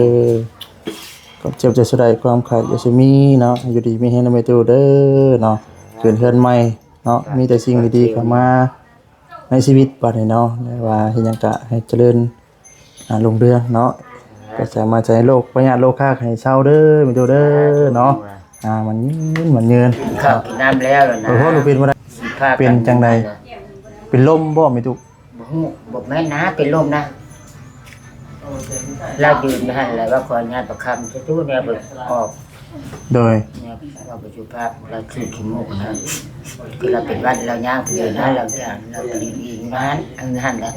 ເອີ ຄວາມເຈັບຢ່າສູ່ໄດ້ ຄວາມໄຂ້ຢ່າສູ່ມີເນາະ ຢູ່ດີມີແຮງນຳແມ່ຕູ້ເດີເນາະ ຂຶ້ນເຮືອນໃໝ່ເນາະ ມີແຕ່ສິ່ງດີໆເຂົ້າມາໃນຊີວິດບາດນີ້ເນາະ ແລະວ່າເຮັດຫຍັງກະໃຫ້ຈະເລີນ ອ່າ ຮຸ່ງເຮືອງເນາະ ໄປໃສມາໃສ ໂລກພະຍາດໂລຄາໃຫ້ເຊົາເດີແມ່ຕູ້ເດີເນາະ ອ່າ ໝັ້ນຍືນ ໝັ້ນຍືນ ກິນເຂົ້າກິນນ້ຳແລ້ວລະນະ ໂອ້ໂຫ ລູກເປັນບໍ່ໄດ້ ຊິພາກັນ ເປັນຈັ່ງໃດ ເປັນລົມບໍ່ແມ່ຕູ້? ບໍ່ຮູ້ ບໍ່ແມ່ນນະ ເປັນລົມນະ ລາວຢືນຢູ່ຫັ້ນແຫຼະ ວ່າຂໍອະນຸຍາດປະຄຳ ຈຸດໆແນວເບິ່ງອອກ ໂດຍ ແນວເວົ້າບໍ່ສຸພາບ ລາວສູດຂີ້ມູກນະ ຄືລາວເປັນຫວັດ ລາວຍ່າງໄປເດີນນະ ລາວຍ່າງ ລາວໄປຢືນອີງຢູ່ຫັ້ນ ອັນຫັ້ນແຫຼະ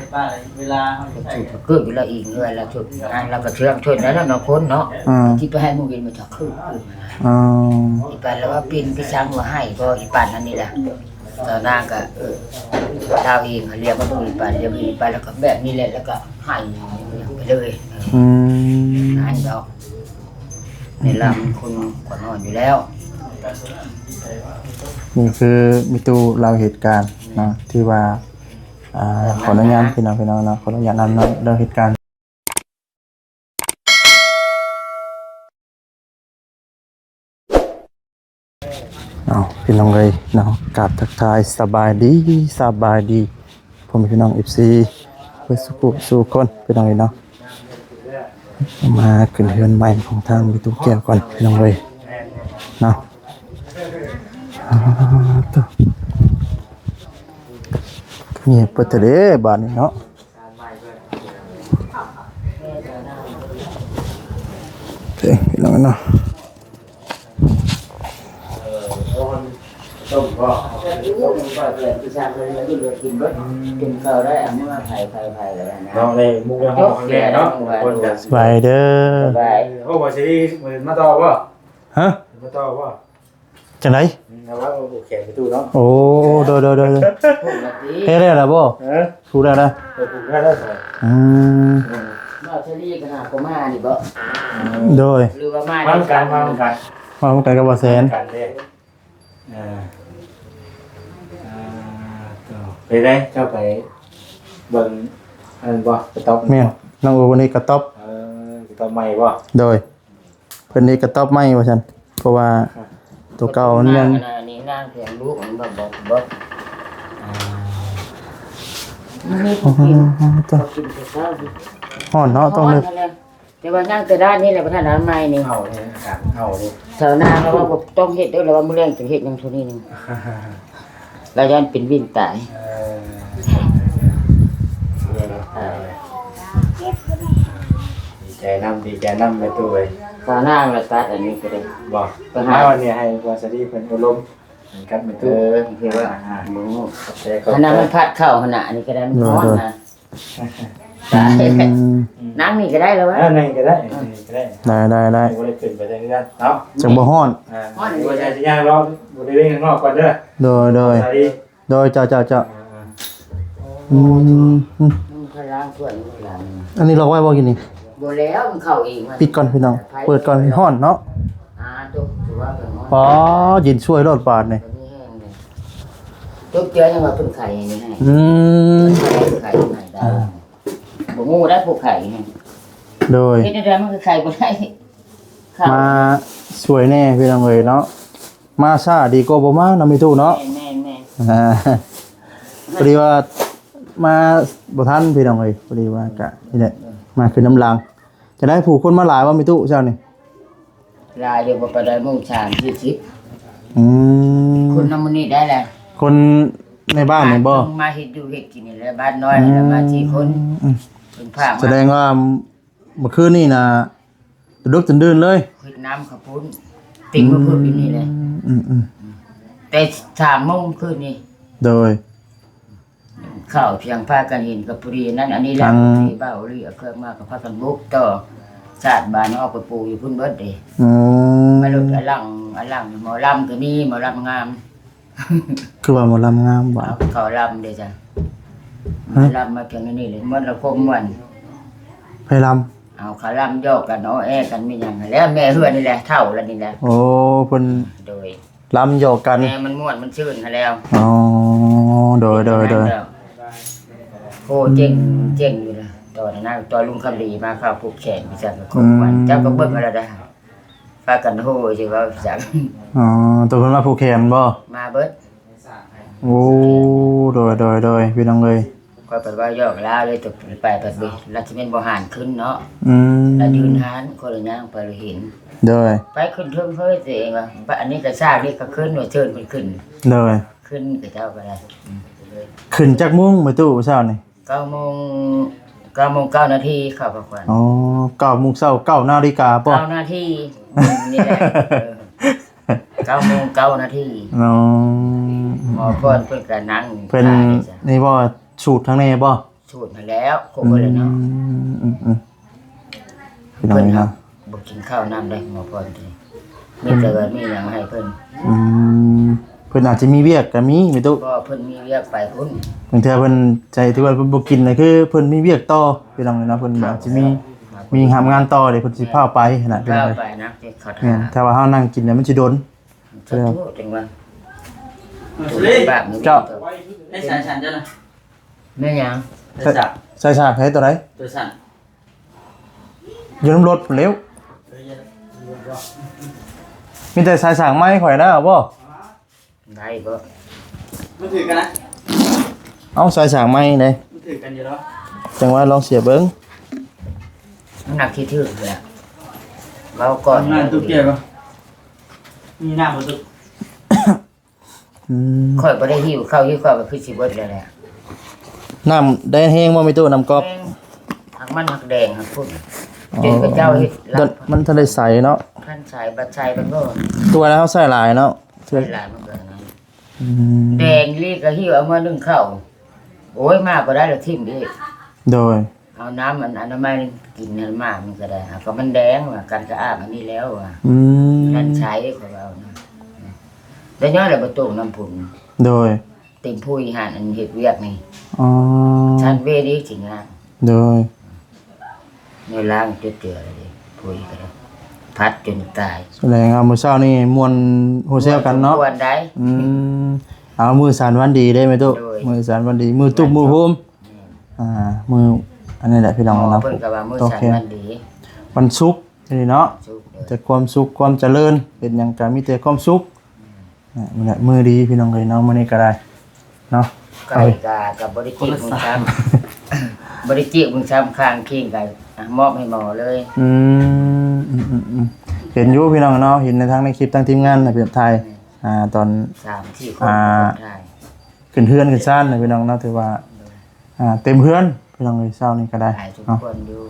ລາວສູດເກີດຢູ່ລາວອີງເຮືອນ ລາວສູດຫັ້ນ ລາວກໍເຊື່ອງຊົນແລ້ວເນາະ ຄົນເນາະ ອ່າ ທີ່ໄປໃຫ້ໝູ່ເຫັນມາຈາກຄືນ ອ່າ ອີປານລາວວ່າເປັນຄືຊ່າງວ່າໃຫ້ ກໍອີປານນັ້ນນີ້ແຫຼະ ສາວນາງກໍ ເອີ ລາວເອງ ລຽມມາເບິ່ງອີປານ ລຽມອີປານ ແລ້ວກໍແບບນີ້ແຫຼະ ແລ້ວກໍໃຫ້ໄປເລີຍ ອືມ ນັ້ນດອກ ໃນລາວມັນຄົນກວ່ານອນຢູ່ແລ້ວ ນີ້ຄືແມ່ຕູ້ເລົ່າເຫດການເນາະ ທີ່ວ່າ ອ່າ ຂໍອະນຸຍາດພີ່ນ້ອງ ພີ່ນ້ອງເນາະ ຂໍອະນຸຍາດນຳເນາະ ເລື່ອງເຫດການ ເອົາ ພີ່ນ້ອງເອີຍເນາະ ກາບທັກທາຍສະບາຍດີ ສະບາຍດີ ພໍ່ແມ່ພີ່ນ້ອງເອັຟຊີ ເບິດສູ່ຜູ້ສູ່ຄົນ ພີ່ນ້ອງເອີຍເນາະ ມາຂຶ້ນເຮືອນໃໝ່ຂອງທາງແມ່ຕູ້ແກ້ວກ່ອນ ພີ່ນ້ອງເອີຍເນາະ ອ່າ ໂທ້ ງຽບເບິດເລີຍບາດນີ້ເນາະ. ເອີ ພີ່ນ້ອງເນາະ ຕົ້ມບໍ່? ຕົ້ມບໍ່ ເພື່ອນຜູ້ຊາຍເພິ່ນກິນເບິດ ກິນເຂົ້າໄດ້ ເອົາມາໃຜໃຜໃຜແລ້ວນະ ເນາະ ໄດ້ມຸກໄດ້ຮອດແນ່ເນາະ ຄົນກະ ສະບາຍເດີ ສະບາຍ ໂອ້ ບໍ່ຊິມາຕໍ່ບໍ່? ຮະ? ມາຕໍ່ບໍ່? ຈັ່ງໃດ? ອືມ ເອົາວ່າໂອເຄໄປຕູ້ເນາະ ໂອ້ ໂດຍ ໂດຍ ໂດຍ ເຮັດແລ້ວລະບໍ່? ເອີ ຖືກແລ້ວນະ ເອີ ຖືກແລ້ວ ອືມ ອືມ ບ່າວເຊີຣີກໍຫາກໍມານີ້ບໍ່? ໂດຍ ຫຼືວ່າມານຳກັນ ມານຳກັນ ມານຳກັນກັບບ່າວແສນ ກັນເດ້ ເອີ ເອີ ເປັນໃດ ເຈົ້າໄປເບິ່ງອັນນັ້ນບໍ່? ກະຕັອບ ແມ່ນ ນ້ອງໂອ ວັນນີ້ກະຕັອບ ເອີ ກະຕັອບໃໝ່ບໍ່? ໂດຍ ເພິ່ນເຮັດກະຕັອບໃໝ່ວ່າຊັ້ນ ເພາະວ່າໂຕເກົ່າມັນຍັງ ນີ້ນາງແພງລູກມັນບໍ່ ບໍ່ ບໍ່ ອ່າ ມັນມີຜູ້ກິນ ອໍ ເຈົ້າ ເຂົາກິນແຕ່ເຊົ້ານີ້ ຮ້ອນເນາະ ຕ້ອງເລີກ ຮ້ອນຫັ້ນແຫຼະ ແຕ່ວ່າຍັງແຕ່ດ້ານນີ້ແຫຼະ ບໍ່ທັນອັນໃໝ່ນີ້ ເອົານີ້ ເອົານີ້ ຊາວນາລາວວ່າບໍ່ຕ້ອງເຮັດເດີ ລາວວ່າມື້ແລງຈຶ່ງເຮັດຫຍັງເທົ່ານີ້ໜຶ່ງ. ລາວຢ້ານເປັນວິນຕາຍ ເອີ ເອີ ເອີ ເອີ ດີໃຈນຳ ດີໃຈນຳແມ່ຕູ້ເອີຍ ສາວນາງລະຕັດອັນນີ້ກໍໄດ້ ບໍ່ ໄປຫາ ເອົາອັນນີ້ໃຫ້ບ່າວສາລີເພິ່ນອົບຮົມກັບແມ່ຕູ້ ເອີ ຄືວ່າ ອ່າ ບໍ່ຮູ້ ຂອບໃຈ ຂອບໃຈ ອັນນັ້ນມັນພັດເຂົ້າຫັ້ນນະ ອັນນີ້ກໍໄດ້ ມັນຮ້ອນນະ ໂດຍ ໂດຍ ຕາຍ ອືມ ນັ່ງນີ້ກໍໄດ້ລະວະ ເອີ ນັ່ງນີ້ກໍໄດ້ ອືມ ນີ້ກໍໄດ້ ໄດ້ ໄດ້ ໄດ້ ບໍ່ໄດ້ຂຶ້ນໄປແຕ່ເຮືອນເນາະ ຈັ່ງບໍ່ຮ້ອນ ອ່າ ຮ້ອນ ວ່າຈະຍ່າງລອບລິເວນຂ້າງນອກກ່ອນເດີ ໂດຍ ໂດຍ ສະບາຍດີ ໂດຍ ເຈົ້າ ເຈົ້າ ເຈົ້າ ອ່າ ອືມ ອືມ ມັນຂ້າງຫຼັງເພື່ອນຂ້າງຫຼັງ ອັນນີ້ລອກໄວ້ບໍ່ກິນນີ້? ບໍ່ແລ້ວ ມັນເຂົ້າເອງ ປິດກ່ອນພີ່ນ້ອງ ເປີດກ່ອນ ຮ້ອນເນາະ ອ່າ ຕົກ ຖືວ່າເປັນຮ້ອນ ອໍ ເຢັນຊ່ວຍໂລດບາດນີ້ ຕົກເທື່ອຍັງວ່າເພິ່ນໄຂໃຫ້ ອືມ ເພິ່ນໄຂໃຫ້ໄດ້ ອ່າ ບໍ່ຮູ້ໄດ້ຜູ້ໄຂໃຫ້ ໂດຍ ເຮັດແນວໃດມັນກໍໄຂບໍ່ໄດ້ ມາຊ່ວຍແດ່ພີ່ນ້ອງເອີຍເນາະ ມາຊ້າດີກວ່າບໍ່ມາເນາະແມ່ຕູ້ເນາະ ແມ່ນໆໆ ອ່າ ພໍດີວ່າມາບໍ່ທັນພີ່ນ້ອງເອີຍ ພໍດີວ່າກະນີ້ແຫຼະ ມາຄືນນຳຫຼັງ ຈັ່ງໃດ ຜູ້ຄົນມາຫຼາຍບໍ່ແມ່ຕູ້ເຊົ້ານີ້? ຫຼາຍຢູ່ ບໍ່ປານໃດ ໂມງສາມສີ່ສິບ ອືມ ຄົນນຳມື້ນີ້ໄດ້ແຫຼະ ຄົນໃນບ້ານນີ້ບໍ່? ມາເຮັດຢູ່ເຮັດກິນນີ້ແຫຼະ ບ້ານນ້ອຍ ອືມ ແລ້ວມາສີ່ຄົນ ອືມ ເພິ່ນພາມາ ສະແດງວ່າ ເມື່ອຄືນນີ້ນະ ຕະດຶກຕະດື່ນເລີຍ ເຮັດນ້ຳເຂົ້າປຸ້ນ ຕິງມາເພິ່ນຢູ່ນີ້ແຫຼະ ອືມ ອືມ ແຕ່ສາມໂມງຄືນນີ້ ໂດຍ ເຂົ້າພຽງພາກັນເຫັນກໍພໍດີນັ້ນ ອັນນີ້ແຫຼະ ທາງ ທີ່ບ່າວລີເອົາເຄື່ອງມາກໍພາກັນບຸກຕໍ່ ຊາດບານອອກໄປປູຢູ່ພຸ້ນເບິດເດ້ ອືມ ມາລົດອະລັງ ອະລັງ ໝໍລຳກໍມີ ໝໍລຳງາມ ຄືວ່າໝໍລຳງາມຫວາ? ເອົາ ເຂົາລຳເດ້ຈ້ະ ຮະ? ລຳມາພຽງອັນນີ້ເລີຍ ມ່ວນລະຄົມມ່ວນ ໃຜລຳ? ເອົາ ເຂົາລຳຢອກກັນ ອໍແອກັນ ມີຫຍັງຫັ້ນແຫຼະ ແມ່ເຮືອນນີ້ແຫຼະ ເຖົ້າລະນີ້ແຫຼະ ໂອ້ ເພິ່ນ ໂດຍ ລຳຢອກກັນ ແມ່ມັນມ່ວນມັນຊື່ນຫັ້ນແລ້ວ ອໍ ໂດຍ ໂດຍ ໂດຍ ໂອ້ ເຈັງ ອືມ ເຈັງຢູ່ລະ ຕອນນັ້ນ ຕອນລຸງຄຳດີມາເຂົາຜູກແຂນ ພີ່ຈັກ ຂອງຂວັນ ອືມ ເຈົ້າກໍເບິ່ງເອົາລະໄດ໋ ພາກັນໂຫ່ຊິເວົ້າ ພີ່ຈັກ ອໍ ຕົວເພິ່ນມາຜູກແຂນບໍ່? ມາເບິດ ໂອ້ ໂດຍ ໂດຍ ໂດຍ ພີ່ນ້ອງເອີຍ ຂ້ອຍໄປເວົ້າຢອກລາວເລີຍ ຕົວໄປ ໄປເບິ່ງ ລາວຊິແມ່ນບໍ່ຫານຂຶ້ນເນາະ ອືມ ລາວຢືນຫານ ຂ້ອຍລະຍ່າງໄປລະເຫັນ ໂດຍ ໄປຂຶ້ນເທິງເຮີຍ ຕົວເອງວ່າ ບາດອັນນີ້ກໍຊາກນີ້ກໍຂຶ້ນວ່າເຊີນເພິ່ນຂຶ້ນ ໂດຍ ຂຶ້ນ ຂະເຈົ້າກໍໄດ້ ອືມ ຂຶ້ນຈັກໂມງແມ່ຕູ້ເຊົ້ານີ້? ເກົ້າໂມງ ເກົ້າໂມງເກົ້ານາທີ ເຂົ້າພັກຜ່ອນ ອໍ ເກົ້າໂມງເຊົ້າ ເກົ້ານາລິກາບໍ່? ເກົ້ານາທີ ນີ້ແຫຼະ ເອີ ເກົ້າໂມງເກົ້ານາທີ ອໍ ໝໍພອນເພິ່ນກໍນັ່ງ ເພິ່ນນີ້ບໍ່ ສູດທາງນີ້ບໍ່? ສູດຫັ້ນແຫຼ້ວ ຄົບເບິດແລ້ວເນາະ ອືມ ອືມ ອືມ ພີ່ນ້ອງເອີຍເນາະ ບໍ່ກິນເຂົ້ານຳເດ້ ໝໍພອນ ມີແຕ່ວ່າມີຫຍັງໃຫ້ເພິ່ນ ອືມ ເພິ່ນອາດຈະມີວຽກກໍມີແມ່ຕູ້ ບໍ່ ເພິ່ນມີວຽກໄປພຸ້ນ ບາງເທື່ອເພິ່ນໃຈທີ່ວ່າເພິ່ນບໍ່ກິນນະ ຄືເພິ່ນມີວຽກຕໍ່ ພີ່ນ້ອງເນາະ ເພິ່ນອາດຈະມີ ມີຮັບງານຕໍ່ເດ້ ເພິ່ນຊິພາວໄປຫັ້ນນະ ພີ່ນ້ອງເອີຍ ພາວໄປນະ ເຂົາຖ້າ ແມ່ນ ຖ້າວ່າເຮົານັ່ງກິນແລ້ວມັນຊິດົນ ສາທຸ ຈັ່ງວ່າ ເຈົ້າ ໃນສາຍສັນເຈົ້ານະ ແມ່ນຫຍັງ? ສາຍສາກ ສາຍສາກໃຫ້ຕົວໃດ? ຕົວສັນ ຢູ່ນຳລົດພຸ້ນແຫຼ້ວ ມີແຕ່ສາຍສາກໄມ້ຂ້ອຍນະ ເອົາບໍ່? ໄດ້ບໍ່? ມັນຖືກກັນນະ ເອົາສາຍສາກໄມ້ເດ້ ມັນຖືກກັນຢູ່ດອກ ຈັ່ງວ່າລອງສຽບເບິ່ງ ນ້ຳໜັກທີ່ຖືກຫັ້ນແຫຼະ ເວົ້າກ່ອນ ນ້ຳຕຸກແກ້ວບໍ່? ມີນ້ຳບໍ່ຕຸກ? ອືມ ຂ້ອຍບໍ່ໄດ້ຫິວເຂົ້າ ຫິວເຂົ້າກໍຄືຊິເບິດແລ້ວແຫຼະ ນ້ຳໄດ້ແຮງບໍ່ແມ່ຕູ້? ນ້ຳກອກ ແຮງ ຫາກມັນຫາກແດງຫາກພຸ້ນ ອໍ ຈົນເຂົາເຈົ້າເຮັດ ມັນທັນໄດ້ໃສເນາະ ທັນໃສ ບັດໃສມັນບໍ່ ຕົວະແລ້ວເຮົາໃສ່ຫຼາຍເນາະ ໃສ່ຫຼາຍມັນກໍນັ້ນ ອືມ ແດງອີ່ຫຼີກໍຫິວເອົາມາໜຶ້ງເຂົ້າ ໂອ້ຍ ມາບໍ່ໄດ້ລະຖິ້ມອີກ ໂດຍ ເອົານ້ຳອັນອະນາໄມກິນໃຫ້ໝາມັນກໍໄດ້ ເອົາກໍມັນແດງວ່າ ກັນກະອາບອັນນີ້ແລ້ວວ່າ ອືມ ນັ້ນໃຊ້ ຂ້ອຍເວົ້ານະ ແຕ່ຍ້ອນແລ້ວບໍ່ຕົກນ້ຳພຸ້ນ ໂດຍ ເຕັມຜຸຍຫັ້ນ ອັນເຮັດວຽກນີ້ ອໍ ຊັ້ນເວນີ້ຊິງາມ ໂດຍ ແນວລ້າງຈຸດເຈືອເດ້ ຜຸຍກໍໄດ້ ພັດຈົນຕາຍ ສະແດງວ່າມື້ເຊົ້ານີ້ມ່ວນຫົວແຊວກັນເນາະ ມ່ວນສົມຄວນໄດ໋ ອືມ ເອົາ ມື້ສັນວັນດີເດ້ແມ່ຕູ້ ໂດຍ ມື້ສັນວັນດີ ມື້ຕຸບມື້ໂຮມ ແມ່ນ ອ່າ ມື້ອັນນີ້ແຫຼະພີ່ນ້ອງເນາະ ເພິ່ນກໍວ່າມື້ສັນວັນດີ ວັນສຸກນີ້ເນາະ ສຸກເລີຍ ແຕ່ຄວາມສຸກຄວາມຈະເລີນ ເຮັດຫຍັງກໍມີແຕ່ຄວາມສຸກ ອືມ ອ່າ ມື້ນີ້ແຫຼະມື້ດີພີ່ນ້ອງເອີຍເນາະ ມື້ນີ້ກໍໄດ້ເນາະ ໄກ່ກໍ ກໍບໍ່ໄດ້ຈີກເບິ່ງຊ້ຳ ບໍ່ໄດ້ຈີກເບິ່ງຊ້ຳ ຂ້າງຄີງກໍ ອ່ະ ມອບໃຫ້ໝໍເລີຍ ອືມ ອືມໆໆ ເຫັນຢູ່ພີ່ນ້ອງເນາະ ເຫັນໃນທາງໃນຄລິບທາງທີມງານນະ ໄປຖ່າຍ ອ່າ ຕອນ ສາມສີ່ຄົນ ອ່າ ໄປຖ່າຍ ຂຶ້ນເຮືອນຂຶ້ນຊານນະພີ່ນ້ອງເນາະ ຖືວ່າ ໂດຍ ອ່າ ເຕັມເຮືອນພີ່ນ້ອງເອີຍ ເຊົ້ານີ້ກໍໄດ້ ຫຼາຍສົມຄວນຢູ່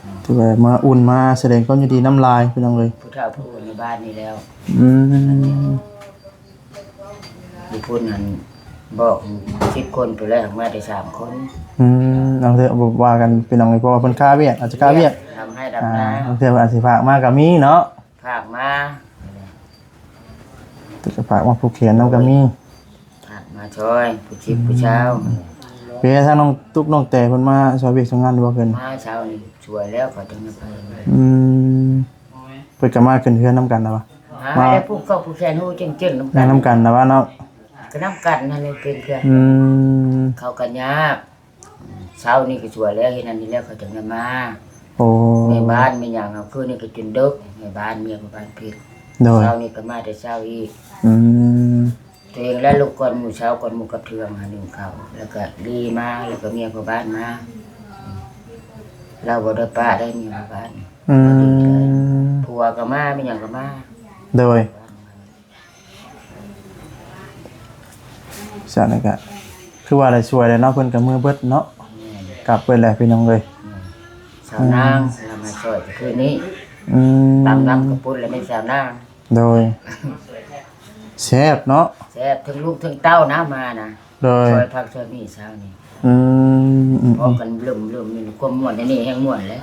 ເນາະ ຖືວ່າມາອຸ່ນມາສະແດງຄວາມຍິນດີນຳຫຼາຍພີ່ນ້ອງເອີຍ ຜູ້ເຖົ້າຜູ້ແກ່ໃນບ້ານນີ້ແລ້ວ ອືມ ຢູ່ພຸ້ນຫັ້ນບອກສິບຄົນໄປແລ້ວ ມາໄດ້ສາມຄົນ ອືມ ເອົາເຖາະ ບໍ່ວ່າກັນພີ່ນ້ອງເອີຍ ເພາະວ່າເພິ່ນຄາວຽກ ອາດຈະຄາວຽກ ດຳໄຮ່ດຳນາ ອ່າ ບາງເທື່ອເພິ່ນອາດຊິຝາກມາກໍມີເນາະ ຝາກມາ ເພິ່ນກໍຝາກມາຜູກແຂນນຳກໍມີ ໂດຍ ຝາກມາຊ່ອຍຜູ້ເຈັບຜູ້ຊາວ ອືມ ເປັນໄງທາງນ້ອງຕຸກນ້ອງແຕເພິ່ນມາຊ່ອຍວຽກຊ່ອຍງານຢູ່ບໍ່? ເພິ່ນມາເຊົ້ານີ້ຊ່ວຍແລ້ວ ເຂົາຈັ່ງໄດ້ໄປ ອືມ ເພິ່ນກໍມາຂຶ້ນເຮືອນນຳກັນນະວະ? ມາ ມາແລ້ວຜູກເຂົ້າຜູກແຂນຮູ້ເຈິງໆນຳກັນ ນຳກັນນະວະເນາະ ກໍນຳກັນຫັ້ນແຫຼະ ເປັນເພື່ອນ ອືມ ເຂົາກໍຍາກ ເຊົ້ານີ້ກໍຊ່ວຍແລ້ວ ເຮັດນັ້ນເຮັດແລ້ວ ເຂົາຈັ່ງໄດ້ມາ ໂອ້ ແມ່ບ້ານແມ່ຫຍັງ ເຮົາຄືນນີ້ກໍຈົນເດິກ ແມ່ບ້ານເມຍພໍ່ບ້ານເພັດ ໂດຍ ເຊົ້ານີ້ກໍມາແຕ່ເຊົ້າອີກ ອືມ ຕົວເອງແລ້ວລຸກກ່ອນໝູ່ ເຊົ້າກ່ອນໝູ່ກັບເທື່ອມາໜຶ້ງເຂົ້າ ແລ້ວກໍລີມາ ແລ້ວກໍເມຍພໍ່ບ້ານມາ ລາວບໍ່ໄດ້ປະໄດ້ເມຍພໍ່ບ້ານ ອືມ ຜົວກໍມາ ແມ່ນຫຍັງກໍມາ ໂດຍ ຊັ້ນກໍຄືວ່າໄດ້ຊ່ວຍແລ້ວເນາະ ເພິ່ນກໍເມືອເບິດເນາະ ແມ່ນ ກັບເບິດແລ້ວພີ່ນ້ອງເອີຍ ແມ່ນ ຊາວນາງ ອືມ ລາວມາຊ່ອຍຄືນນີ້ ອືມ ຕຳນ້ຳກະປຸ້ນແລ້ວແມ່ນຊາວນາງ ໂດຍ ແຊບເນາະ ແຊບ ທັງລູກທັງເຕົ້ານະມານະ ໂດຍ ຊ່ອຍຜັກຊ່ອຍໝີ່ເຊົ້ານີ້ ອືມ ອືມໆ ພ້ອມກັນເລີ່ມໆ ມີຄວາມມ່ວນ ອັນນີ້ແຮ່ງມ່ວນແຫຼະ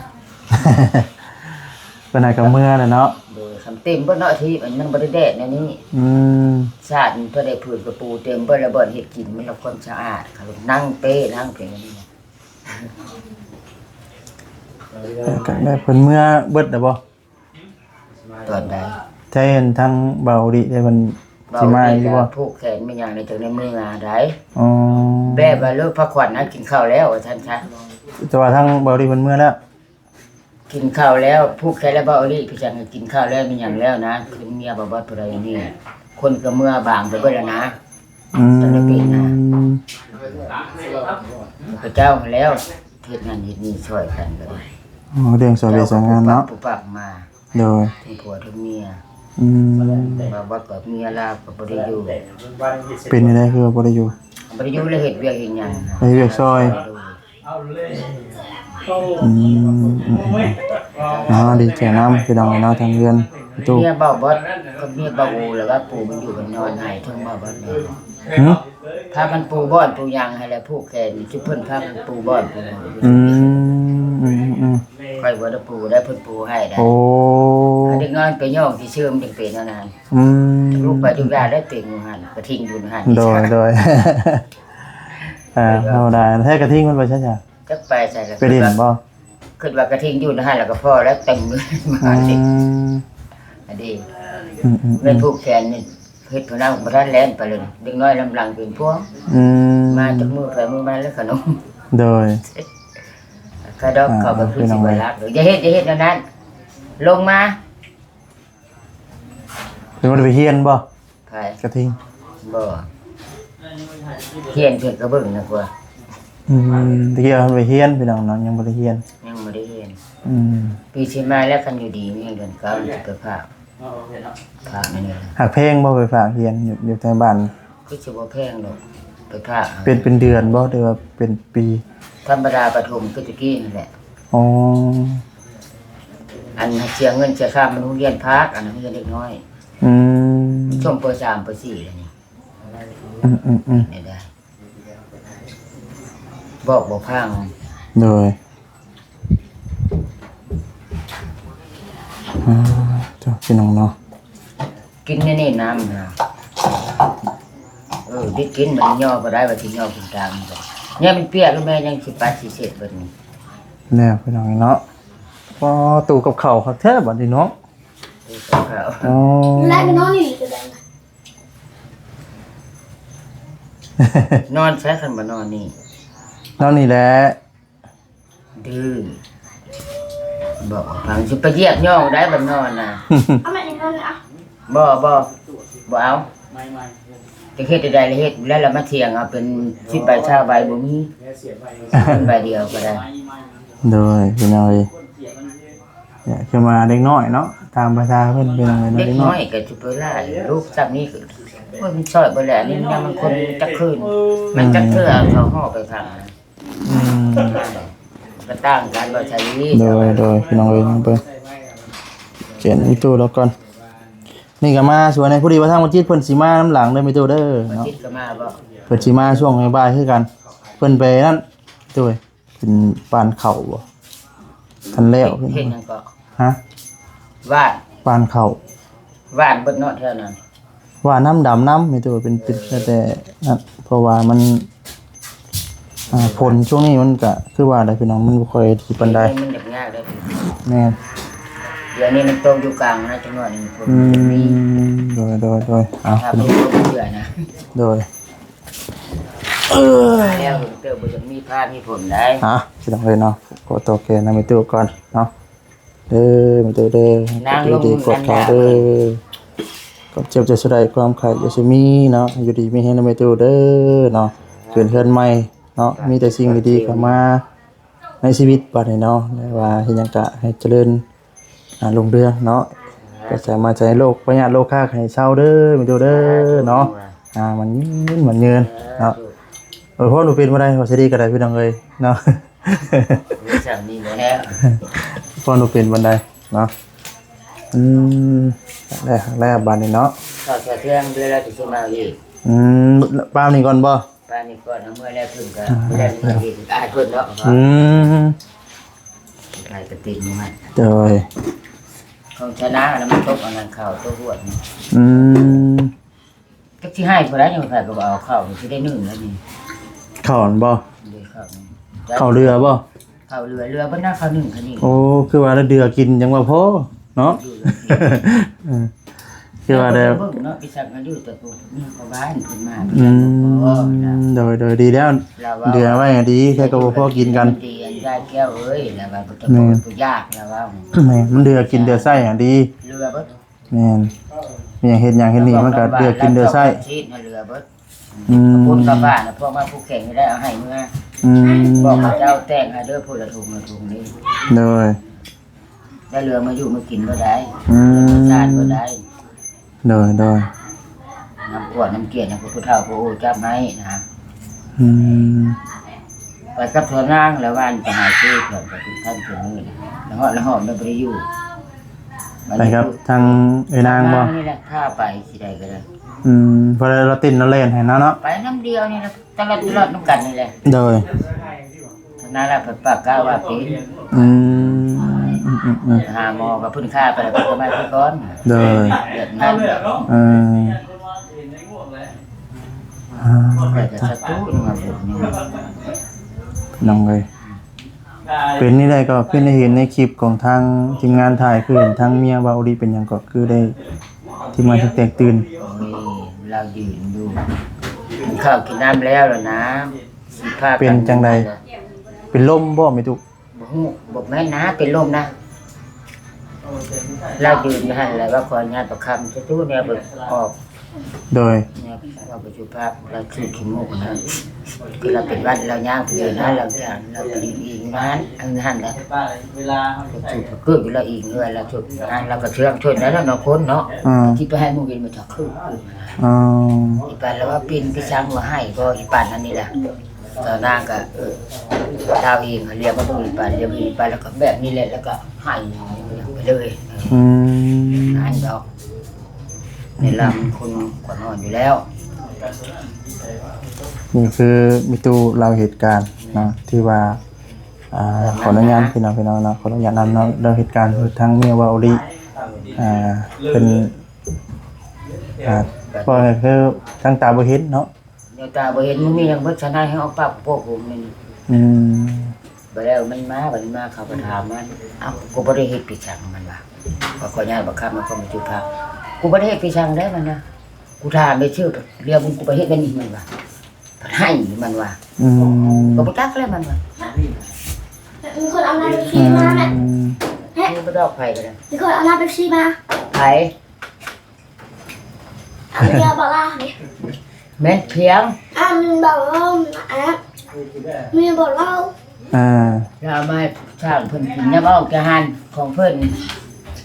ເພິ່ນໃຫ້ກັບເມືອແຫຼະເນາະ ໂດຍ ຄັນເຕັມເບິດເນາະ ທີ່ມັນບໍ່ໄດ້ແດດແນວນີ້ ອືມ ຊາດເທົ່າໃດຜືນກະປູເຕັມເບິດ ແລ້ວບ່ອນເຮັດກິນມັນລະຄວາມສະອາດ ເຂົານັ່ງເປ້ນັ່ງເປັນອັນນີ້ ເພິ່ນເມືອເບິດແລ້ວບໍ່? ຕອນໃດ? ແທ້ເຫັນທາງເບົາດີເດ້ ເພິ່ນຊິມາຢູ່ບໍ່? ເບົາດີກໍຜູກແຂນແມ່ນຫຍັງໃນຈັ່ງໃນມື້ງານໃດ ອໍ ແບບວ່າເລີກພັກຜ່ອນນະ ກິນເຂົ້າແລ້ວວ່າຊັ້ນຊະ ແຕ່ວ່າທາງເບົາລີເພິ່ນເມືອແລ້ວ. ກິນເຂົ້າແລ້ວ ຜູກແຂນແລ້ວ ເບົາລີ ຄືຈັ່ງກິນເຂົ້າແລ້ວ ມີຫຍັງແລ້ວນະ ຄືເມຍບໍ່ບອດຜູ້ໃດນີ້ ຄົນກໍເມືອບາງໄປເບິດແລ້ວນະ. ອືມ ຈັ່ງໄດ້ເປັນນະ ພະເຈົ້າຫັ້ນແລ້ວ ເຮັດນັ້ນເຮັດນີ້ຊ່ອຍກັນກໍໄດ້. ອໍ ເລື່ອງຊ່ອຍວຽກຊ່ອຍງານເນາະ ປຸບປັບມາ. ໂດຍ ທັງຜົວທັງເມຍ. ອືມ ວ່າບໍ່ກັບເມຍລາວກໍບໍ່ໄດ້ຢູ່. ເປັນແນວໃດຄືວ່າບໍ່ໄດ້ຢູ່? ບໍ່ໄດ້ຢູ່ແລ້ວ ເຮັດວຽກເຮັດຫຍັງ ໄປເຮັດວຽກຊ່ອຍ. ໂດຍ ອືມ ອືມໆ ເນາະ ດີໃຈນຳພີ່ນ້ອງເນາະ ທາງເຮືອນຕູ້. ເມຍເບົາບອດ ກັບເມຍເບົາອູ ແລ້ວວ່າປູມັນຢູ່ກັນນອນໃຫ້ເທິງເບົາບອດແລ້ວ. ຫື? ພາກັນປູບ່ອນປູຫຍັງໃຫ້ແລ້ວ ຜູກແຂນ ຈຸເພິ່ນພາກັນປູບ່ອນປູຫຍັງ. ອືມ ອືມໆ ຂ້ອຍບໍ່ໄດ້ປູໄດ້ ເພິ່ນປູໃຫ້ໄດ້. ໂອ້ ເດັກນ້ອຍໄປຍ່ອງທີ່ເຊື່ອມຈຶ່ງເປັນອັນນັ້ນ. ອືມ ລູກໄປທຸກຢ່າງໄດ້ເຕັມຢູ່ຫັ້ນ ກະທິງຢູ່ຫັ້ນ. ໂດຍໆ ອ່າ ທຳມະດາ. ແທ້ກະທິງມັນໄປໃສຈ້ະ? ຈັກໄປໃສລະ ໄປຫຼິ້ນບໍ່? ຄິດວ່າກະທິງຢູ່ຫັ້ນລະກໍພໍແລ້ວ ເຕັມມາ. ອືມ ອັນນີ້ ອືມໆໆ ແມ່ນຜູກແຂນນີ້ ເຮັດຜູ້ນັ້ນບໍ່ທັນແລ່ນໄປເລີຍ ເດັກນ້ອຍນຳຫຼັງເປັນພວງ. ອືມ ມາຈັກມື້ໄປມື້ມັນແລ້ວຂະໜົມ. ໂດຍ ກະດອກເຂົາກໍຄືຊິບໍ່ຮັກ. ອ່າ ພີ່ນ້ອງເອີຍ ຢ່າເຮັດ ຢ່າເຮັດແນວນັ້ນ ລົງມາ. ເພິ່ນບໍ່ໄດ້ໄປຮຽນບໍ່? ໃຜ? ກະທິງ. ບໍ່ ຮຽນເພິ່ນກໍເບິ່ງນະກວ່າ. ອືມ ຕະກີ້ເພິ່ນໄປຮຽນ ພີ່ນ້ອງເນາະ ຍັງບໍ່ໄດ້ຮຽນ. ຍັງບໍ່ໄດ້ຮຽນ. ອືມ ປີຊິມາແລ້ວ ຄັນຢູ່ດີມີເງິນເດືອນເກົ້າຊິໄປຝາກ ຝາກແນວນີ້. ຫາກແພງບໍ່ໄປຝາກຮຽນຢູ່ ຢູ່ໃນບ້ານ? ຄືຊິບໍ່ແພງດອກ ໄປຝາກ. ເປັນ ເປັນເດືອນບໍ່ ຫຼືວ່າເປັນປີ? ທຳມະດາປະຖົມຄືຕະກີ້ຫັ້ນແຫຼະ. ອໍ ອັນເສຍເງິນເສຍຄ່າມັນໂຮງຮຽນພາກ ອັນນັ້ນໂຮງຮຽນເດັກນ້ອຍ. ອືມ ຊ່ວງ ປ.ສາມ ປ.ສີ່ ແລ້ວນີ້. ອືມໆໆ ໄດ້ ບອກບໍ່ຟັງ. ໂດຍ ອ່າ ເຈົ້າ ພີ່ນ້ອງເນາະ ກິນແນວນີ້ນ້ຳນະ. ເອີ ໄດ້ກິນ ມັນຫຍໍ້ບໍ່ໄດ້ ວ່າຊິຫຍໍ້ກິນຕາມ. ແນວມັນປຽກແລ້ວ ແມ່ຍັງຊິປັດຊິເຊັດເບິດນີ້. ແນ່ ພີ່ນ້ອງເນາະ. ອໍ ຕູ້ກັບເຂົ້າຄັກແທ້ບັດນີ້ເນາະ. ຕູ້ກັບເຂົ້າ. ອໍ ໄດ້ມານອນນີ້ກໍໄດ້. ນອນໃສຄັນບໍ່ນອນນີ້? ນອນນີ້ແຫຼະ. ດື້ ບອກຟັງ ຊິໄປຢຽບຍ່ອງໄດ້ບັດນອນນະ. ເອົາແມ່ນນອນນະ. ບໍ່ ບໍ່ ບໍ່ເອົາ. ຈະເຮັດໃດລະເຮັດ ແລ້ວລະມາຖຽງເອົາເປັນສິບໃບຊາວໃບ ບໍ່ມີ ໃບດຽວກໍໄດ້. ໂດຍ ພີ່ນ້ອງເອີຍ ຢາກຄືວ່າເດັກນ້ອຍເນາະ ຕາມພາສາເພິ່ນ ພີ່ນ້ອງເອີຍເນາະ. ເດັກນ້ອຍກໍຊິໄປຫຼາຍ ລູກຊ່ຳນີ້ ໂອ້ຍ ມັນຊ່ອຍບໍ່ແລ້ວ ອັນນີ້ຍັງມັນຄົນຈັກຄືນ ມັນຈັກເທື່ອເຂົາຮອດໄປທາງ. ອືມ ກໍຕ່າງກັນບໍ່ໃຊ່. ໂດຍ ໂດຍ ພີ່ນ້ອງເອີຍ ເບິ່ງ ຂຽນອີ່ຕູ້ລາວກ່ອນ. ນີ້ກໍມາສວນໃນ ພໍດີວ່າທາງບັນຈິດເພິ່ນຊິມານຳຫຼັງເດີ ແມ່ຕູ້ເດີ ບັນຈິດກໍມາບໍ່? ເນາະ ເພິ່ນຊິມາຊ່ວງບ່າຍໆຄືກັນ. ເພິ່ນໄປນັ້ນ ໂດຍ ເປັນປານເຂົ້າບໍ່ ທັນແລ້ວ. ເຮັດຫຍັງກໍ? ຮະ? ຫວ່ານ ປານເຂົ້າ. ຫວ່ານເບິດເນາະແຖວນັ້ນ. ຫວ່ານນຳ ດຳນຳ ແມ່ຕູ້ ເປັນ ເປັນແຕ່ນັ້ນ ເພາະວ່າມັນ ອ່າ ຝົນຊ່ວງນີ້ມັນກະຄືວ່າໄດ໋ພີ່ນ້ອງ ມັນບໍ່ຄ່ອຍດີປານໃດ. ມັນຍາກໆເດ້. ແມ່ນ ດຽວນີ້ມັນຕົກຢູ່ກາງນະ ຈັກໜ້ອຍນີ້ຝົນ. ອືມ ໂດຍ ໂດຍ ໂດຍ ເອົາ ຖ້າເພິ່ນຕົກເທື່ອນະ. ໂດຍ ແລ້ວເຕີບບໍ່ຈະມີຟ້າມີຝົນໄດ໋. ອ່ະ ພີ່ນ້ອງເອີຍເນາະ ຂໍຕົວແກ່ນຳແມ່ຕູ້ກ່ອນເນາະ. ເດີ ແມ່ຕູ້ເດີ ນາງລົງ ດີໆ ກອດເຂົ້າເດີ. ຄວາມເຈັບຢ່າສູ່ໄດ້ ຄວາມໄຂ້ຢ່າສູ່ມີເນາະ ຢູ່ດີມີແຮງນະແມ່ຕູ້ເດີເນາະ. ຂຶ້ນເຮືອນໃໝ່ເນາະ ມີແຕ່ສິ່ງດີໆເຂົ້າມາໃນຊີວິດບັດນີ້ເນາະ ແລະວ່າເຮັດຫຍັງກະໃຫ້ຈະເລີນ ອ່າ ຮຸ່ງເຮືອງເນາະ. ໄປໃສມາໃສ ໂລກພະຍາດໂລຄາໃຫ້ເຊົາເດີແມ່ຕູ້ເດີເນາະ. ອ່າ ໝັ້ນຍືນ ໝັ້ນຍືນເນາະ. ເອີ ພໍໜູເປັນບໍ່ໄດ້ ວ່າຊິດີກໍໄດ້ ພີ່ນ້ອງເອີຍເນາະ. ມີສ່ຳນີ້ແຫຼະ ພໍໜູເປັນບໍ່ໄດ້ເນາະ. ອືມ ແລ້ວ ແລ້ວບາດນີ້ເນາະ ເຂົ້າເທື່ອງເດືອນລະຊິມາອີກ. ອືມ ປາມນີ້ກ່ອນບໍ່? ປາມນີ້ກ່ອນ ເອົາເມືອແລ້ວເພິ່ນກໍ ອ່າ ບໍ່ໄດ້ເມືອອີກ ອາຍເພິ່ນເນາະ. ອືມ ໄປກະຕິກນີ້. ໂດຍ ຂອງຊະນະລະມັນຕົກອັນນັ້ນ ເຂົ້າຕົວຫວດ. ອືມ ຈັກຊິໃຫ້ຜູ້ໃດ ຍັງໃຜກໍບໍ່ເອົາເຂົ້າ ຊິໄດ້ໜຶ້ງແລ້ວນີ້. ເຂົ້າຫັ້ນບໍ່? ເດ້ ເຂົ້ານີ້ ເຂົ້າເຫຼືອບໍ່? ເຂົ້າເຫຼືອ ເຫຼືອເບິດນະ ເຂົ້າໜຶ້ງເຂົ້ານີ້. ໂອ້ ຄືວ່າເຫຼືອກິນ ຍັງວ່າພໍເນາະ. ເອີ ຄືວ່າແລ້ວ ເບິ່ງເນາະ ໄປສັກມາຢູ່ແຕ່ຜູ້ນີ້ກໍບ້ານເພິ່ນມາ. ອືມ ໂດຍ ໂດຍ ດີແລ້ວ ເຫຼືອໄວ້ດີ ແທ້ກໍບໍ່ພໍກິນກັນ. ດີອັນ ຍາຍແກ້ວເອີຍ ລະວ່າບໍ່ຕ້ອງ ແມ່ນ ບໍ່ຢາກ ລະວ່າ ແມ່ນ ມັນເຫຼືອກິນເຫຼືອໃຊ້ຫັ້ນດີ ເຫຼືອເບິດ ແມ່ນ ມີຫຍັງເຮັດຫຍັງເຮັດນີ້ ມັນກໍເຫຼືອກິນເຫຼືອໃຊ້ ເຫຼືອເບິດ ອືມ ປຸ້ນກັບບ້ານ ພວກມາຜູກແຂນໄດ້ເອົາໃຫ້ເມືອ ອືມ ບອກເຂົາເຈົ້າແຕ່ງໃຫ້ເດີ ຜູ້ລະຖົງລະຖົງນີ້ ໂດຍ ໄດ້ເຫຼືອມາຢູ່ມາກິນບໍ່ໄດ້ ອືມ ປະສານບໍ່ໄດ້ ໂດຍ ໂດຍ ນ້ຳກວດນ້ຳກຽດຫຍັງ ຜູ້ເຖົ້າຜູ້ໂອຈັບໃຫ້ນະ ອືມ ໄປກັບຊາວນາງແລ້ວວ່າຈະຫາຊື້ເຄື່ອງໄປທຸກທ່ານທຸກມື້ນະ ລະເຫາະລະຫອມລະບໍ່ໄດ້ຢູ່ ໄປກັບທາງເອື້ອຍນາງບໍ່? ນີ້ແຫຼະ ພາໄປຊິໄດ້ກໍໄດ້ ອືມ ເພາະລາວເຕັ້ນລາວແລ່ນໃຫ້ນະເນາະ ໄປນຳດຽວນີ້ລະ ຕະຫຼອດຕະຫຼອດນຳກັນນີ້ແຫຼະ ໂດຍ ນາລະເພິ່ນປາກກ້າວ່າເປັນ ອືມ ອືມ ອືມ ອືມ ຫາໝໍກໍເພິ່ນຄາໄປແລ້ວ ເພິ່ນກໍມາຄືກ່ອນ ໂດຍ ແບບນັ້ນ ເອີ ອ່າ ແຕ່ກໍສະຕູນຳມາບຸນນີ້ ນ້ອງເອີຍ ເປັນນີ້ໄດ້ກໍຄືໄດ້ເຫັນໃນຄລິບຂອງທາງທີມງານຖ່າຍ ຄືເຫັນທາງເມຍວ່າໂອລິເປັນຫຍັງກໍຄືໄດ້ ທີມງານແຕກຕື່ນ ໂອ້ຍ ລາວຢືນຢູ່ ກິນເຂົ້າກິນນ້ຳແລ້ວລະນະ ຊິພາກັນ ເປັນຈັ່ງໃດ? ເປັນລົມບໍ່ແມ່ຕຸ? ບໍ່ຮູ້ ບໍ່ແມ່ນນະ ເປັນລົມນະ ລາວຢືນຢູ່ຫັ້ນແຫຼະ ວ່າຂໍອະນຸຍາດປະຄຳ ສະຕູແນວບໍ່ອອກ ໂດຍ ແນວເວົ້າບໍ່ສຸພາບ ລາວສູດຂີ້ມູກນະ ຄືລາວເປັນຫວັດ ລາວຍ່າງໄປເດີນນະ ລາວຈານ ລາວໄປຫຼິ້ນອີງຢູ່ຫັ້ນ ອັນຫັ້ນແຫຼະ ລາວສູດເກີດຢູ່ລາວອີງເຮືອນ ລາວສູດນະ ລາວກໍເຊື່ອງຊົນໄດ້ເນາະ ຄົນເນາະ ອ່າ ຊິໄປໃຫ້ໝູ່ເຫັນມາຈາກຄື ອ່າ ອີປານລາວວ່າປິ່ນຄືຊ່າງວ່າໃຫ້ບໍ່ ອີປານນັ້ນນີ້ລະ ຕອນນາງກໍ ເອີ ລາວເອງລຽວມາເບິ່ງອີປານ ລຽວມາເບິ່ງອີປານ ແລ້ວກໍແບບນີ້ແຫຼະ ແລ້ວກໍໃຫ້ໄປເລີຍ ອືມ ນັ້ນດອກ ໃນລາວມັນຄົນກວ່ານອນຢູ່ແລ້ວ ນີ້ຄືມີຕູ້ເລົ່າເຫດການເນາະ ທີ່ວ່າ ອ່າ ຂໍອະນຸຍາດພີ່ນ້ອງ ພີ່ນ້ອງເນາະ ຂໍອະນຸຍາດນຳເນາະ ເລື່ອງເຫດການທາງເມຍວ່າໂອລິ ອ່າ ເພິ່ນ ອ່າ ເວົ້າໃຫ້ຄືທາງຕາບໍ່ເຫັນເນາະ ແນວຕາບໍ່ເຫັນ ມັນມີຫຍັງເບິດຊະນາຍ ໃຫ້ອອກປາກໂປກໂປກນີ້ ອືມ ບາດແລ້ວມັນມາ ບາດນີ້ມາ ເຂົາກໍຖາມມັນ ເອົ້າ ກູບໍ່ໄດ້ເຮັດຜິດຫຍັງ ມັນວ່າ ຂ້ອຍຂໍຍາດບັກຄຳ ມັນກໍມາຈຸພາ ກູບໍ່ໄດ້ເຮັດຜິດຫຍັງເດ້ ມັນນະ ກູຖາມໄປຊື່ ລຽວມຶງກູໄປເຮັດແບບນີ້ ມັນວ່າ ໃຫ້ ມັນວ່າ ອືມ ກໍບໍ່ຈັກແລ້ວ ມັນວ່າ ມີຄົນເອົານ້ຳເປັບຊີມາແມ່ ອືມ ເຮັດ ບໍ່ດອກໃຜກໍໄດ້ ມີຄົນເອົານ້ຳເປັບຊີມາ ໃຜ? ເມຍບໍ່ລາວນີ້ ແມ່ນພຽງ ອັນບໍ່ລາວ ອັນເມຍບໍ່ລາວ ອ່າ ລາວມາສ້າງເພິ່ນກິນ ຍາມອອກຈາກຮ້ານຂອງເພິ່ນ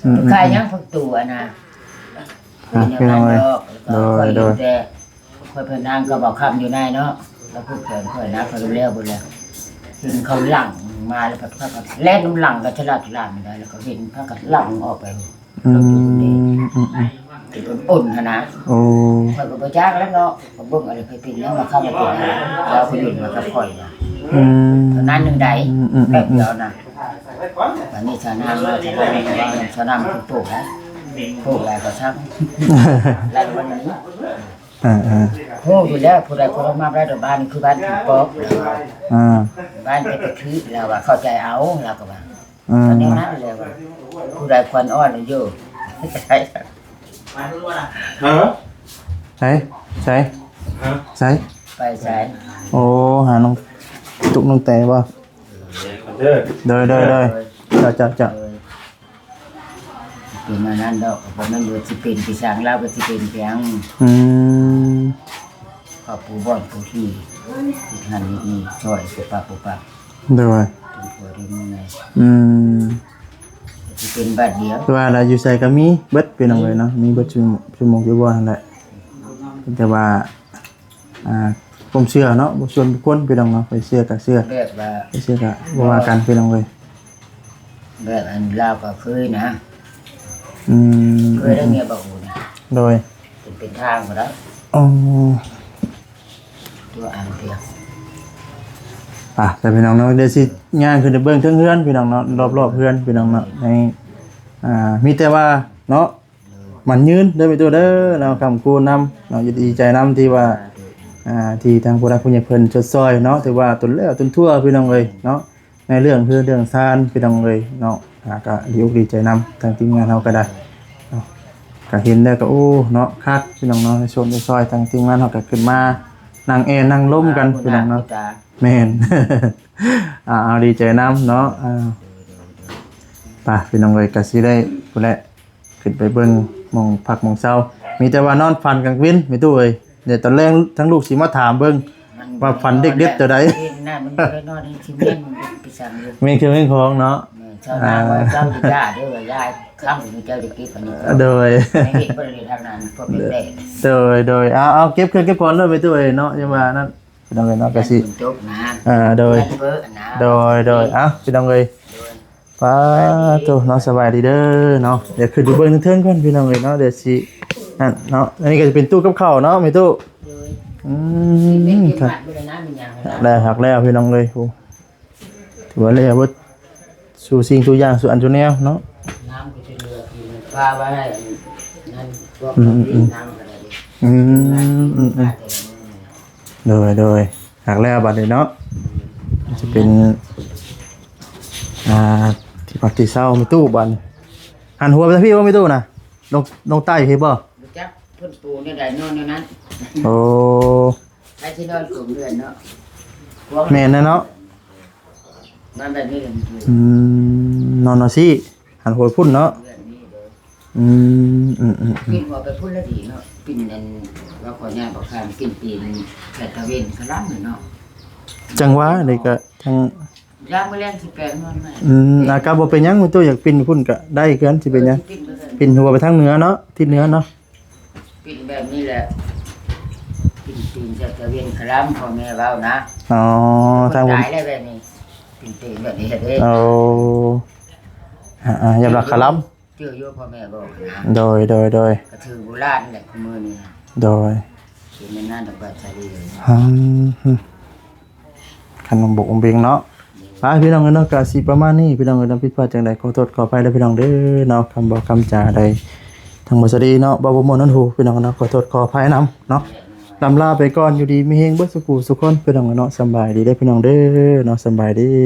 ອືມ ຂາຍຫຍັງຜັກຕູອັນນະ ອ່າ ພີ່ນ້ອງເອີຍ ໂດຍ ໂດຍ ແຕ່ຂ້ອຍເພິ່ນນາງກໍບໍ່ຄຳຢູ່ໃນເນາະ ລາວຜູກແຂນຂ້ອຍນະ ຂ້ອຍແລ້ວເບິດແລ້ວ ເຫັນເຂົາຫຼັ່ງມາ ແລ້ວພັດພາກັນແລ່ນນຳຫຼັງກັນ ສະຫຼາດສະຫຼາດໄດ້ ແລ້ວກໍເຫັນພາກັນຫຼັ່ງອອກໄປ ອືມ ອືມໆ ເປັນອົນໆຫັ້ນນະ ໂອ້ ຂ້ອຍກໍບໍ່ຈັກແລ້ວເນາະ ກໍເບິ່ງອັນນີ້ເພິ່ນເປັນຫຍັງມາເຂົ້າມາເປັນຫຍັງ ລາວກໍຢູ່ມາກັບຂ້ອຍນະ ອືມ ເທົ່ານັ້ນໜຶ່ງໃດ ອືມໆໆ ແປັບດຽວນະ ບາດນີ້ຊາວນາມາ ຊາວນາມເປັນໂຕໄດ ໂຕຫຼາຍກໍຊ່າງ ລາວວ່ານີ້ ເອີໆ ຮູ້ຢູ່ແລ້ວ ຜູ້ໃດຄົນມາໄດ້ດອກ ບ້ານນີ້ຄືບ້ານຜີປອບ ອ່າ ບ້ານເປັນກະທິ ລາວວ່າເຂົ້າໃຈເອົາ ລາວກໍວ່າ ອືມ ແນວນັ້ນແຫຼະວ່າ ຜູ້ໃດຄວັນອ່ອນຢູ່ ຮະ ໃສ ໃສ ໃສ ໄປໃສ ໂອ້ ຫານ້ອງຕຸກນ້ອງແຕບໍ່ ເດີ ໂດຍ ໂດຍ ໂດຍ ເຈົ້າ ເຈົ້າ ເຈົ້າ ເປັນມານັ້ນດອກ ບໍ່ແມ່ນວ່າຊິເປັນທີ່ຊ່າງ ລາວກໍຊິເປັນພຽງ ອືມ ເຂົາປູບ່ອນປູທີ່ ເຮັດຫັ້ນເຮັດນີ້ ຊ່ອຍປຸບປັບປຸບປັບ ໂດຍ ເປັນຜົວເປັນເມຍ ອືມ ຊິເປັນບາດດຽວ ຄືວ່າລະ ຢູ່ໃສກໍມີເບິດ ພີ່ນ້ອງເອີຍເນາະ ມີເບິດຊຸມ ຊຸມໝູ່ຢູ່ບ່ອນຫັ້ນແຫຼະ ແຕ່ວ່າ ອ່າ ຄວາມເຊື່ອເນາະ ບໍ່ສ່ວນບຸກຄົນ ພີ່ນ້ອງເນາະ ໃຜເຊື່ອກໍເຊື່ອ ແບບວ່າ ໃຜເຊື່ອກໍບໍ່ວ່າກັນ ພີ່ນ້ອງເອີຍ ແບບອັນລາວກໍເຄີຍນະ ອືມ ເຄີຍໄດ້ເມຍບໍ່ໂຫນະ ໂດຍ ເປັນ ເປັນທາງບໍ່ໄດ້ ອໍ ຕົວອ່າງເທື່ອ ອ່ະ ແຕ່ພີ່ນ້ອງເນາະ ດຽວຊິຍ່າງຂຶ້ນໄປເບິ່ງເທິງເຮືອນ ພີ່ນ້ອງເນາະ ລອບໆເຮືອນ ພີ່ນ້ອງເນາະ ໃນ ອ່າ ມີແຕ່ວ່າເນາະ ໝັ້ນຍືນເດີແມ່ຕູ້ເດີເນາະ ຄ້ຳຄູນນຳເນາະ ດີໃຈນຳທີ່ວ່າ ອ່າ ທີ່ທາງຜູ້ຫຼັກຜູ້ໃຫຍ່ເພິ່ນຊົດຊ່ອຍເນາະ ຖືວ່າຕົນແລ້ວຕົນທົ່ວ ພີ່ນ້ອງເອີຍເນາະ ໃນເລື່ອງເຮືອນເລື່ອງຊານ ພີ່ນ້ອງເອີຍເນາະ ອ່າ ກໍດີອົກດີໃຈນຳ ທາງທີມງານເຮົາກໍໄດ້ເນາະ ກໍເຫັນແລ້ວກໍ ໂອ້ ເນາະ ຄັກ ພີ່ນ້ອງເນາະ ໃນຊົມໃນຊອຍ ທາງທີມງານເຮົາກໍຂຶ້ນມານັ່ງແອນັ່ງລົມກັນ ພີ່ນ້ອງເນາະ. ແມ່ນ ອ່າ ເອົາ ດີໃຈນຳເນາະ ອ່າ ໄປພີ່ນ້ອງເອີຍ ກະຊິໄດ້ພຸ້ນແຫຼະ ຂຶ້ນໄປເບິ່ງໝ່ອງພັກໝ່ອງເຊົາ ມີແຕ່ວ່ານອນຝັນກາງເວັນແມ່ຕູ້ເອີຍ. ດຽວຕອນແລງທັງລູກຊິມາຖາມເບິ່ງ ມັນ ວ່າຝັນເດັກເດັດຕົວໃດ ເຫັນນະ ມັນບໍ່ໄດ້ນອນໃຫ້ຊິແມ່ນໄປສັ່ງຢູ່ ແມ່ນເຄື່ອງແມ່ນຂອງເນາະ ແມ່ນ ຊາວນາ ອ່າ ວ່າເຈົ້າຢ່າເດີ ວ່າຢ່າຄ້ຳ ເຈົ້າຈະເກັບອັນນີ້ ໂດຍ ໃຫ້ເຮັດບໍ່ໄດ້ທາງນັ້ນ ພວກເດັກແດ່ ໂດຍ ໂດຍ ເອົາ ເອົາ ເກັບເຄື່ອງເກັບຂອງເດີແມ່ຕູ້ເອີຍເນາະ ຢ່າວ່ານັ້ນ ພີ່ນ້ອງເອີຍເນາະ ກະຊິ ຝົນຕົກນະ ອ່າ ໂດຍ ເພິນເບີນະ ໂດຍ ໂດຍ ອ່າ ພີ່ນ້ອງເອີຍ ໂດຍ ປາໂຕເນາະ ສະບາຍດີເດີເນາະ ດຽວຂຶ້ນໄປເບິ່ງເທິງໆກ່ອນພີ່ນ້ອງເອີຍເນາະ ດຽວຊິ ນັ້ນເນາະ ອັນນີ້ກະຈະເປັນຕູ້ກັບເຂົ້າເນາະແມ່ຕູ້ ໂດຍ ອືມ ເປັນເກັບມັດເບິດແລ້ວນະ ມີຫຍັງນະ ໄດ້ຮັກແລ້ວພີ່ນ້ອງເອີຍ ໂອ້ ຖືວ່າແລ້ວເບິດ ສູ່ສິ່ງສູ່ຢ່າງ ສູ່ອັນສູ່ແນວເນາະ ນ້ຳກໍຈະເຫຼືອກິນ ປາໄວ້ໃຫ້ອັນນັ້ນ ພວກ ອືມ ນ້ຳກໍໄດ້ ອືມ ອືມ ອືມ ໂດຍ ໂດຍ ຮັກແລ້ວບັດນີ້ເນາະ ຈະເປັນ ອ່າ ທີ່ພັກທີ່ເຊົາແມ່ຕູ້ບັດນີ້ ຫັນຫົວໄປທາງພີ້ບໍ່ແມ່ຕູ້ນະ ລົງ ລົງໃຕ້ພີ້ບໍ່ ບໍ່ຈັກເພິ່ນປູແນວໃດນອນແນວນັ້ນ ໂອ້ ໃຜຊິນອນກົງເຮືອນເນາະ ແມ່ນແຫຼະເນາະ ນອນແບບນີ້ແຫຼະ ອືມ ນອນເອົາຊີ້ ຫັນຫົວພຸ້ນເນາະ ເຮືອນນີ້ເດີ ອືມ ອືມ ອືມ ອືມ ປິ່ນຫົວໄປພຸ້ນລະດີເນາະ ປິ່ນນັ້ນ ວ່າຂໍຍາວປາກຄາມ ປິ່ນຕີນແຜ່ຕາເວັນກະລຳເນາະ ຈັ່ງວ່ານີ້ກະທັງ ຍາມມື້ແລງຊິແປງນອນໃໝ່ ອືມ ອາກາດບໍ່ເປັນຫຍັງ ແມ່ຕູ້ຢາກປິ່ນພຸ້ນກະໄດ້ຄືກັນ ຊິເປັນຫຍັງ ເອີ ຊິປິ່ນກໍໄດ້ ປິ່ນຫົວໄປທາງເໜືອເນາະ ທິດເໜືອເນາະ ປິ່ນແບບນີ້ແຫຼະ ປິ່ນຕີນໃສ່ຕາເວັນກະລຳ ພໍ່ແມ່ເວົ້ານະ ອໍ ທາງ ຕາຍແລ້ວແບບນີ້ ປິ່ນຕີນແບບນີ້ເດ້ ໂອ້ ອ່າໆ ຍາມລະກະລຳ ຈື່ຢູ່ພໍ່ແມ່ບອກນະ ໂດຍ ໂດຍ ໂດຍ ກະຖືໂບລານແຫຼະ ຄູ່ມື້ນີ້ນະ ໂດຍ ເປັນແນວນັ້ນດອກ ບາດຊາລີ ອືມ ຄັນອົງບົກອົງເບັງເນາະ ໄປພີ່ນ້ອງເອີຍເນາະ ກະຊິປະມານນີ້ພີ່ນ້ອງເອີຍເນາະ ຜິດພາດຈັ່ງໃດຂໍໂທດຂໍອະໄພເດີພີ່ນ້ອງເດີເນາະ ຄຳເວົ້າຄຳຈາໃດ ທາງບໍ່ສະດີເນາະ ເວົ້າບໍ່ມ່ວນຫູພີ່ນ້ອງເນາະ ຂໍໂທດຂໍອະໄພນຳເນາະ ລຳລາໄປກ່ອນ ຢູ່ດີມີແຮງເບິດສູ່ຜູ້ສູ່ຄົນພີ່ນ້ອງເນາະ ສຳບາຍດີເດີພີ່ນ້ອງເດີເນາະ ສຳບາຍດີ.